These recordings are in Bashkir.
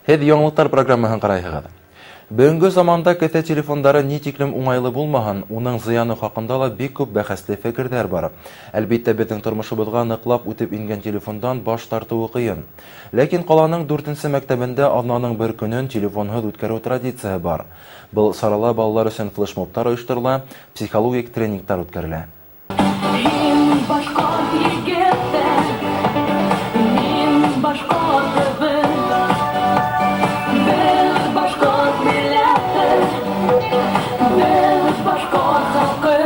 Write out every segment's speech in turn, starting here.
Һеҙ яңылыҡтар программаһын ҡарайһығыҙ. Бөгөнгө заманда кеҫә телефондары ни тиклем уңайлы булмаһын, уның зыяны хаҡында ла бик күп бәхәсле фекерҙәр бар. Әлбиттә, беҙҙең тормошобоҙға ныҡлап үтеп ингән телефондан баш тартыуы ҡыйын. Ләкин ҡаланың дүртенсе мәктәбендә аҙнаның бер көнөн телефонһыҙ үткәреү традицияһы бар. Был сарала балалар өсөн флешмобтар ойошторола, психологик тренингтар үткәрелә. Мин башҡорт егете, мин башҡорт ҡыҙы, беҙ башҡорт милләте, беҙ башҡорт халҡы.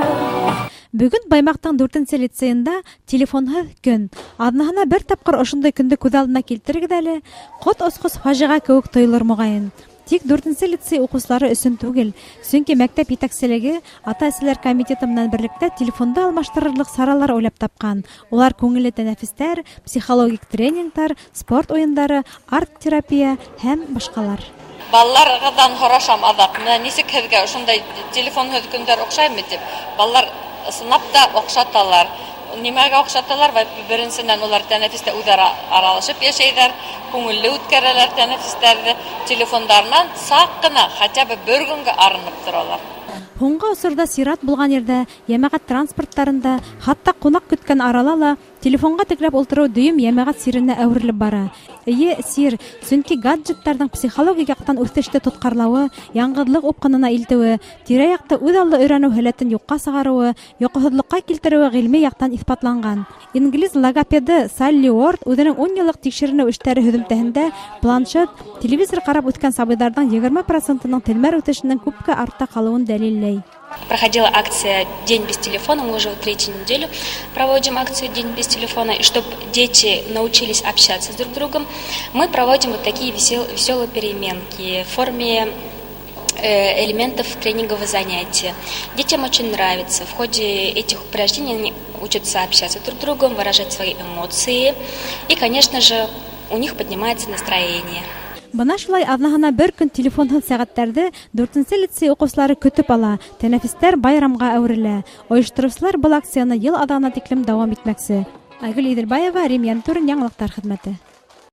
Бөгөн Баймаҡтың дүртенсе лицейында телефонһыҙ көн. Аҙнаһына бер тапҡыр ошондай көндө күҙ алдына килтерегеҙ әле, ҡот осҡос фажиғә кеүек тойолор, моғайын. Тик дүртенсе лицей уҡыусылары өсөн түгел, сөнки мәктәп етәкселеге ата-әсәләр комитеты менән берлектә телефонды алмаштырырлыҡ саралар уйлап тапҡан. Улар: күңелле тәнәфестәр, психологик тренингтар, спорт уйындары, арт-терапия һәм башҡалар. Балаларҙан һорашам аҙаҡ, менә нисек һеҙгә ошондай телефонһыҙ көндәр оҡшаймы тип. Балалар ысынлап та оҡшаталар. Нимәгә оҡшаталар? Беренсенән, улар тәнәфестә үҙ-ара аралашып йәшәйҙәр, күңелле үткәрәләр тәнәфестәрҙе, телефондарынан саҡ ҡына хотя бы бер көнгә арынып торалар. Һуңғы осорҙа сират булған ерҙә, йәмәғәт транспорттарында, хатта ҡунаҡ көткән арала ла телефонға текләп ултырыу дөйөм йәмәғәт сиренә әүерелеп бара. Эйе, сир, сөнки гаджеттарҙың психологик яҡтан үҫеште тотҡарлауы, яңғыҙлыҡ упҡынына илтеүе, тирә-яҡты үҙ аллы өйрәнеү һәләтен юҡҡа сығарыуы, йоҡоһоҙлоҡҡа килтереүе ғилми яҡтан иҫбатланған. Инглиз логопеды Салли Уорд үҙенең 10 йыллыҡ тикшеренеү эштәре һөҙөмтәһендә планшет, телевизор ҡарап үҫкән сабыйҙарҙың 20 процентының телмәр үҫешенең күпкә артта ҡалыуын дәлилләй. Проходила акция «День без телефона», мы уже вот третью неделю проводим акцию «День без телефона», и чтобы дети научились общаться с друг другом, мы проводим вот такие веселые переменки в форме элементов тренингового занятия. Детям очень нравится. В ходе этих упражнений они учатся общаться друг с другом, выражать свои эмоции. И, конечно же, у них поднимается настроение. Бына шулай аҙнаһына бер көн телефонһыҙ сәғәттәрҙе дүртенсе лицей уҡыусылары көтөп ала, тәнәфестәр байрамға әүерелә. Ойоштороусылар был акцияны йыл аҙағына тиклем дауам итмәксе. Айгөл Иҙелбаева, Рим Янтурин, яңылыҡтар хеҙмәте.